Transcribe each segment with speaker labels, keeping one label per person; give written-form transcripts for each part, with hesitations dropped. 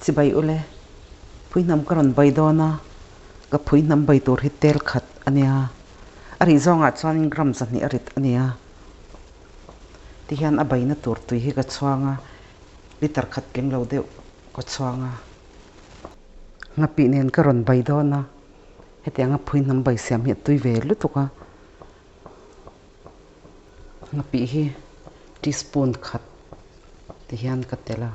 Speaker 1: Chibai ule, phuihnam ka rawn bai dawn a, ka phuihnam bai tur hi tel khat a nia. A rih zawngah chuanin gram 200 a rit a nia. Tihian a baina tur tui hi ka chhuang a, liter khat tling lo deuh ka chhuang a. Nghapih nen ka rawn bai dawn a, hetianga phuihnam bai siam hi a tui ve lutuk a. Nghapih hi teaspoon khat ti hian ka telh a.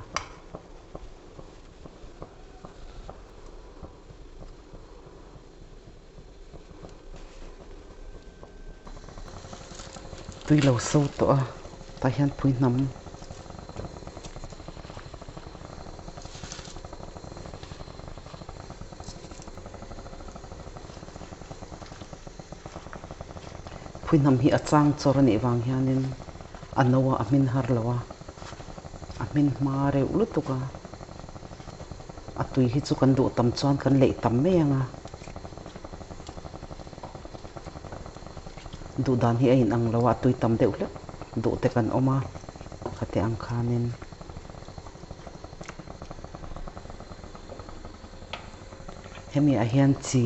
Speaker 1: Tui lo so tawh a tah hian phui hnam. Phuihnam hi a chang chawr a nih vang hianin a no a, a hmin har lo a, a hmin hma reuh lutuk a, a tui hi chu kan duh tam chuan kan leih tam mai ang a, duh dan hi a inang lo a, a tui tam deuh hlek duh te kan awm a, khati ang khanin. Hemi ah hian chi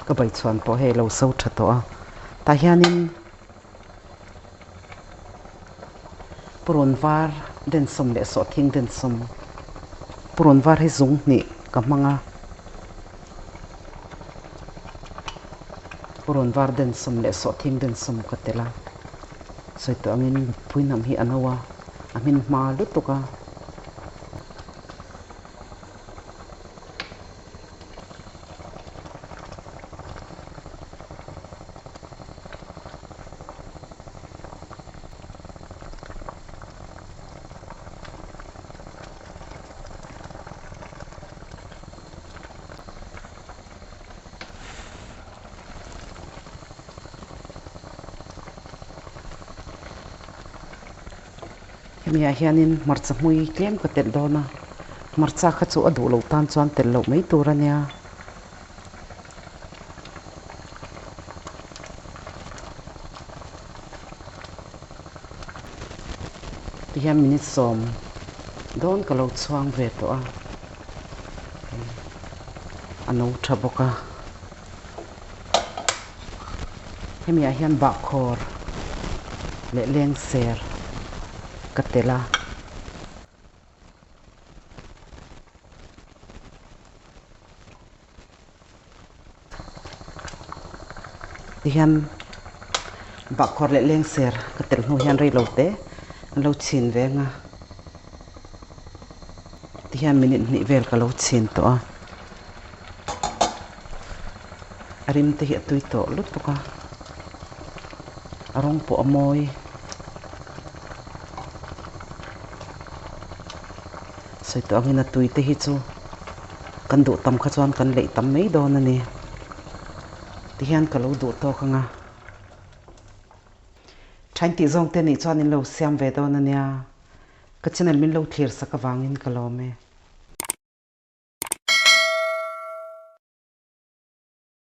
Speaker 1: Ka baichhuan pawh hei a lo so tha tawh a tah hianin Purun var densawm leh sawhthing densawm. Purun var hi zung hnih ka hmang a. Purun var densawm leh sawhthing densawm ka telh a. Sawi tawh angin phuihnam hi a no a, a hmin hma lutuk a. Hemi ah hianin hmarcha hmui tlem ka telh dawn a, hmarcha kha chu a duh loh tan chuan telh loh mai tur a nia. Tihian minute 10 dawn ka lo chhuang ve tawh a, a no tha bawk a. Hemi ah hian bahkhawr leh lengser ka telh a. Tihian bahkhawr leh lengser ka telh hnu hian rei lo te an lo chhin ve ang a. Tihian minute hnih vel ka lo chhin tawh a. A rim te hi a tui tawh lutuk a, a rawng pawh a mawi. Sawi tawh angin a tui te hi chu kan duh tam kha chuan kan leih tam mai dawn a ni. Tihian ka lo duh tawk ang a. Thain tih zawng te nih chuan in lo siam ve dawn a nia. Ka channel min lo thlir sak avangin ka lawm e.